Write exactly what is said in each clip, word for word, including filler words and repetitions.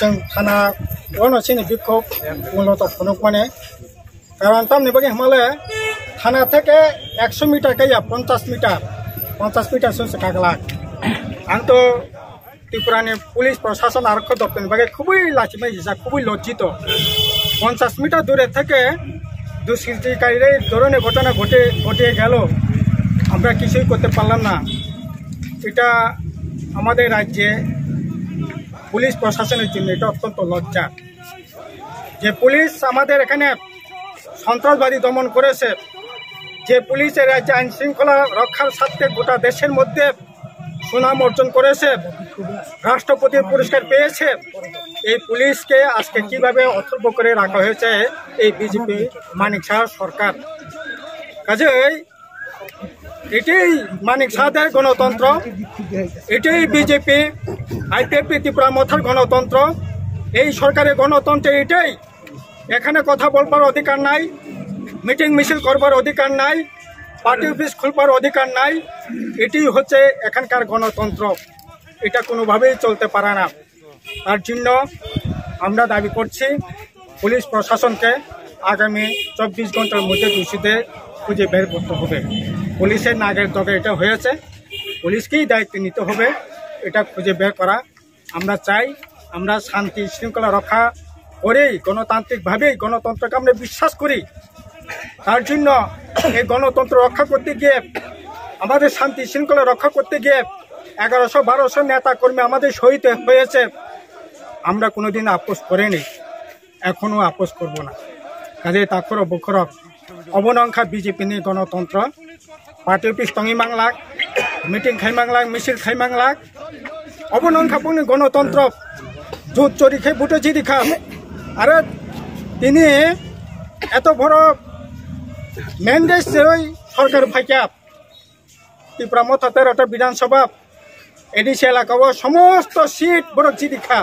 Chwng thana ono chini bikhok mulato phunukmani. Karon tamni bagwi hwnmale thana theke ekso meter kaiya ponchash meter, ponchash meter sung se kaglak. Ang to Tripurani police proshashon arokho doptoni bagwi khubui lachimai jisa, khubui lojjito. Ponchash meter dure theke দুষ্কৃতিকারীরা এই ধরনের ঘটনা ঘটে, ঘটিয়ে গেল, আমরা কিছুই করতে পারলাম না। এটা আমাদের রাজ্যে পুলিশ প্রশাসনের জন্য এটা অত্যন্ত লজ্জা, যে পুলিশ আমাদের এখানে সন্ত্রাসবাদী দমন করেছে, যে পুলিশের রাজ্যে আইন শৃঙ্খলা রক্ষার স্বার্থে গোটা দেশের মধ্যে সুনাম অর্জন করেছে, রাষ্ট্রপতির পুরস্কার পেয়েছে, এই পুলিশকে আজকে কিভাবে অথর্ব করে রাখা হয়েছে এই বিজেপি মানিক সাহা সরকার। কাজেই এটাই মানিক সাহাদের গণতন্ত্র, এটাই বিজেপি আইপিএফটি ত্রিপুরা মথার গণতন্ত্র। এই সরকারের গণতন্ত্র এটাই, এখানে কথা বলবার অধিকার নাই, মিটিং মিছিল করবার অধিকার নাই, পার্টি অফিস খুলবার অধিকার নাই। এটি হচ্ছে এখানকার গণতন্ত্র, এটা কোনোভাবেই চলতে পারে না। তার জন্য আমরা দাবি করছি পুলিশ প্রশাসনকে আগামী চব্বিশ ঘন্টার মধ্যে দোষীদের খুঁজে বের করতে হবে। পুলিশের নাকের ডগে এটা হয়েছে, পুলিশকেই দায়িত্ব নিতে হবে এটা খুঁজে বের করা। আমরা চাই, আমরা শান্তি শৃঙ্খলা রক্ষা করেই, গণতান্ত্রিকভাবেই, গণতন্ত্রকে আমরা বিশ্বাস করি। তার জন্য এই গণতন্ত্র রক্ষা করতে গিয়ে, আমাদের শান্তি শৃঙ্খলা রক্ষা করতে গিয়ে এগারোশো বারোশো নেতা কর্মী আমাদের শহীদ হয়েছে। আমরা কোনোদিন আপোষ করিনি, এখনো আপোষ করব না। কাজেই তাখরো বখরো, obo no wngkha B J P ni gonotontro. Party office tongwi manglak, meeting khai manglak, misil khai manglak. Obo no wngkha bongni gonotontro. Jut chori khai vote jidi kha. Are tini eto boro mandate seroi sorkar phaikha. Tipra Motha terota Bidhan Sabha, A D C elaka o somosto seat borok jidi kha.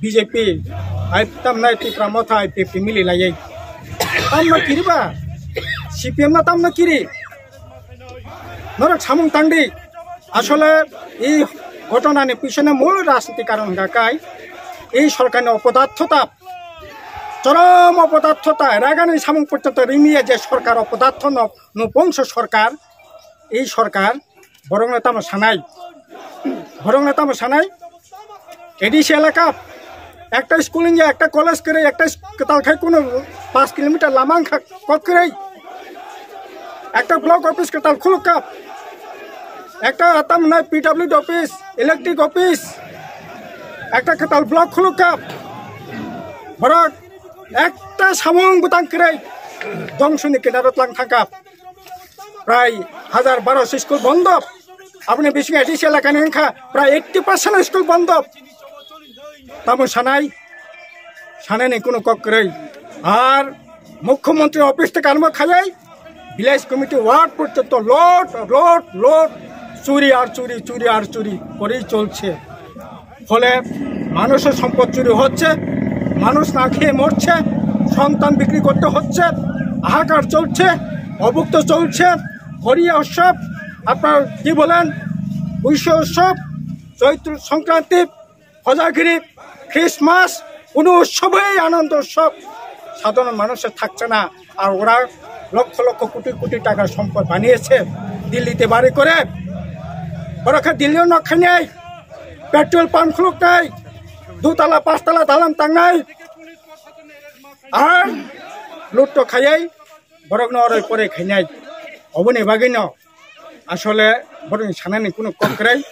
B J P, ai tamnai Tipra Motha I P F T mili laiwi. Tamno kiri ba? C P M no tamno kiri? Norok samung tangdi. Asole ei ghotonani pisone mul rajniti karon hwnkha kai ei sorkarni opodathota, chorom opodathota, ragani samung porjonto rimiya je sorkar opodatho no, nopongso sorkar, ei sorkar borokno tamo sanai, borokno tamo sanai, A D C elaka, ekta school wngya, ekta college kwrwi, ekta sk-, kwtal khai kuno paanch kilometer lama wngkha kok kwrwi, ekta block office kwtal khulukha, ekta tamo nai P W D office, electric office, ekta kwtal block khulukha, borok ekta samung bwtang kwrwi dongsoni kinaro tlang thangkha. Prai hajar barosho school bondo. Aboni bisingo A D C elakani wngkha prai eighty percent school bondo. Tamo sanai, sanani kuno kok kwrwi. Ar mukhyamantri office theke arombo khaiwi village committee ward porjonto lot, lot, lot churi ar churi, churi ar churi korwi cholche. ফলে মানুষের সম্পদ চুরি হচ্ছে, মানুষ না খেয়ে মরছে, সন্তান বিক্রি করতে হচ্ছে, হাহাকার চলছে, অভুক্ত চলছে। হরিয়া উৎসব, আপনার কি বলেন, বৈশাখ উৎসব, চৈত্র সংক্রান্তি, খোজাগিরি, ক্রিসমাস, কোনো উৎসবেই আনন্দ উৎসব সাধারণ মানুষের থাকছে না। আর ওরা লক্ষ লক্ষ কোটি কোটি টাকার সম্পদ বানিয়েছে দিল্লিতে বাড়ি করে। বরকে দিল্লিও নখানিয়াই পেট্রোল পাম্প খুলুক নাই, দুতলা পাঁচতলা দালান টাংনাই, আর লুট্টো খাইয়াই বরকনো অরই পরে খাইনাই। অবনি বাগিনো আসলে borokni sanani kunu kok kwrwi.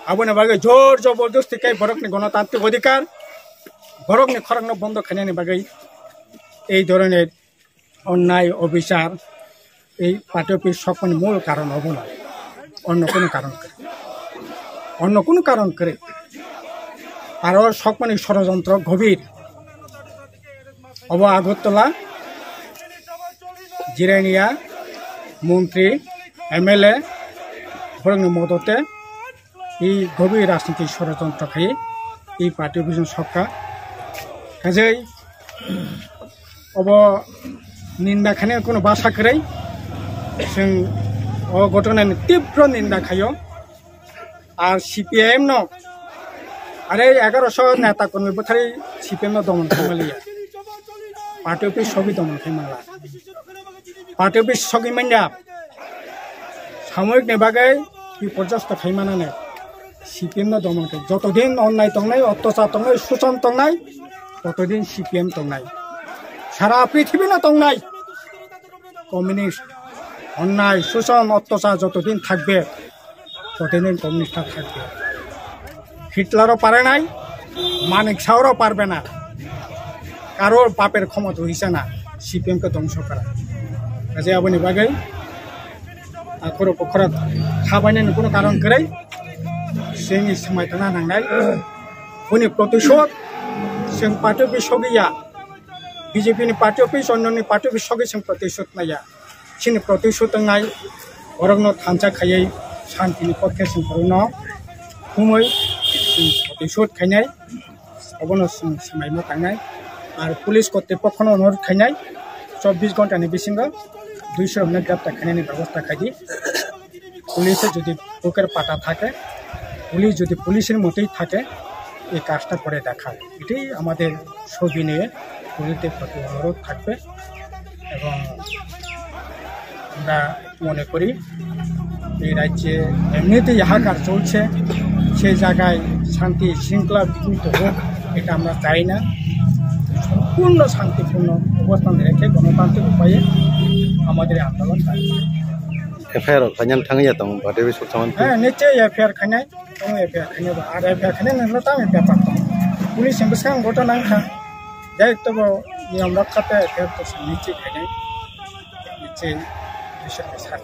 Aboni bagwi jor jobordasti khe borokni gonotantrik odhikar, borokni khorangno bondo khainani bagwi ei dhoroner onnai obisar, ei party office sokmani mul karon obono, onno kunu karon kwrwi, onno kunu karon kwrwi. Aro sokmani sorojontro gobir. Obo Agartala, Jirania, montri, M L A, borokni modote, i gobir rajniti sorojontro khai, i party office sokha. Hajai, obo ninda khani kono basa kwrwi, chwng o ghotonani tibro ninda khaio. Ar C P I M no Are egaroso neta kormi bwthari C P M no domon khaimaliya. Party office sogi domon khaimala. Party office sogi manya. Samoyik ni bagwi biporjosto khaimanani C P M no domon khai. Jotodin onnai tongnai, ottosar tongnai, suson tongnai, totodin C P M tongnai. Sara prithibi no tongnai. Communist, onnai, suson, ottosar jotodin thakbe, ততদিন কমিউনিস্টরা থাকবে। হিটলারও পারে নাই, মানিক শাহরাও পারবে না। কারোর বাপের ক্ষমতা হইছে না সিপিএম কে ধ্বংস করা। কাজে aboni bagwi akhoro bokhora khabainani kuno karon kwrwi, chini swmai tongna nangnai. Boni protishodh chwng party office sogiya, B J P ni party office, onnoni party office sogwi chwng protishodh naiya. Chini protishodh wngnai, borokno thansa khaiwi shantini pokhe chwng borokno humwi chwng protishodh khainai, obono chwng swmaima tangnai. Ar police kortipokhono onurodh khainai, chobbish ghontani bisingo duiso rokno greptar khainani bebosta khaidi. Police যদি বুকের পাটা থাকে, পুলিশ যদি পুলিশের মতোই থাকে, এই কাজটা করে দেখায়। এটাই আমাদের সবিনয়ে পুলিশের প্রতি অনুরোধ থাকবে। এবং আমরা মনে করি এই রাজ্যে এমনিতেই হাহাকার চলছে, সেই জায়গায় শান্তি শৃঙ্খলা বিঘ্নিত হোক, এটা আমরা চাই না। সম্পূর্ণ শান্তিপূর্ণ অবস্থান রেখে গণতান্ত্রিক উপায়ে আমাদের আন্দোলন চালিয়ে F I R rok khainani thangwi ya tong, bade bi sok saman. Heh, niche F I R khainai, tong F I R khainai ba, ar F I R khainai nang tang F I R tang. Police ni bwskango ghoto nang kha. Jai to bo niyom rokha te F I R to niche khainai. Niche, niche sar.